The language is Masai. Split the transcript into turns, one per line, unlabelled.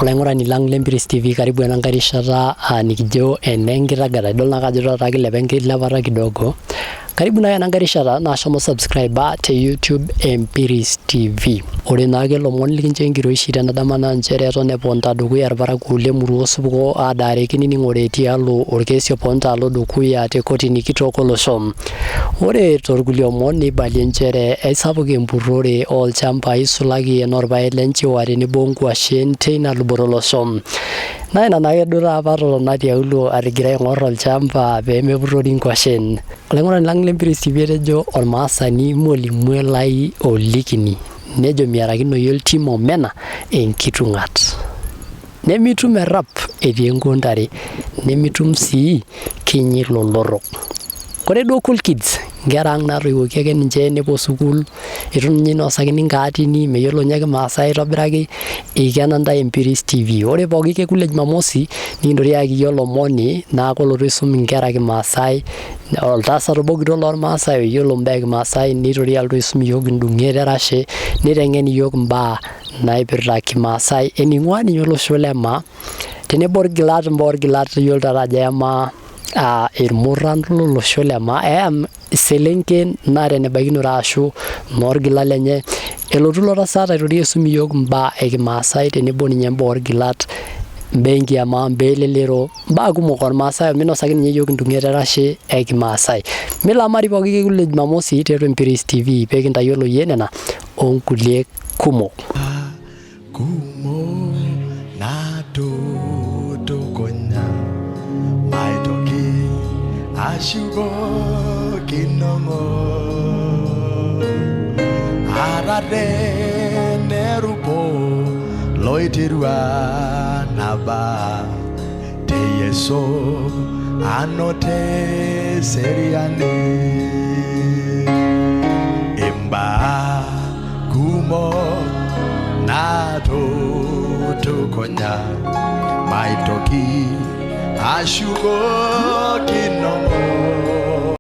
Olaing'urani lang le Mpiris TV, karibu ena nkae rishata nikijo enenkitagata. Idol naake ajo taata kilepa enkilepata kidogo. Karibu naake ena nkae rishata naa shomo subscribe te YouTube Empiris TV. Ore naake ilomon likincho enkiroishi tena dama naa nchere eton eponita dukuya irparakuo lemurua osupuko adaare ekinining'ore tialo orkesi oponita alo dukuya te kotini kitok olosho. Ore torkulie omon neibalie nchere aisapuk empurrore olchambai isulaki enoorpaek lenchiwa tenebo onkuashen teina luboto olosho. Naa ina naake duo taata patotona tiaulo atigira aing'or olchamba pee mepurrori inkuashen. Olaing'urani lang le Mpiris TV etejo ormaasani molimu elai olikini nejo miarakinoyu oltim omena enkitung'at. Nemitum errap etii enkuo ntare, nemitum sii kinyi lolotorok. Kore duo cool kids nkera ang' natoiwuoki ake ninche nepuo sukuul, itu ninye inosakini nkaatini, meyiolo ninye kimaasai aitobiraki, ikena ntae Empiris TV. Ore pooki kekun le Jumamosi, nikintoki ayaki iyie olomoni naake olotu aisum inkera kimaasai, oltasat obo kitok lormaasai oyiolo imbaa e kimaasai, nitoki alotu aisum iyiok indung'et erashe, niteng'en iyiok imbaa naipirta kimaasai, ening'ua ninye olosho le maa, tenebo orgilat imbaa orgilat iyiolo taata ajo eyama irmurran lolosho le maa, eyam iselenken naata enebaikinoto ashu noorgilat lenye. Elotu ilo tasat aitoki aisum iyiok imbaa e kimaasai tenebo ninye imbaa orgilat, imbaa enkiama, imbaa elelero, imbaa kumok ormaasai ominosaki ninye iyiok indung'et erashe e kimaasai. Milamari pooki kekun le Jumamosi tiatua Empiris TV pee kintayiolo iyie nena onkulie kumok.
Kumok natutukunya maitoki ashukokinong'o ata teneruko loiterua naba te Yesu anote eseriani imbaa kumok natutukunya maitoki ashukokinong'o.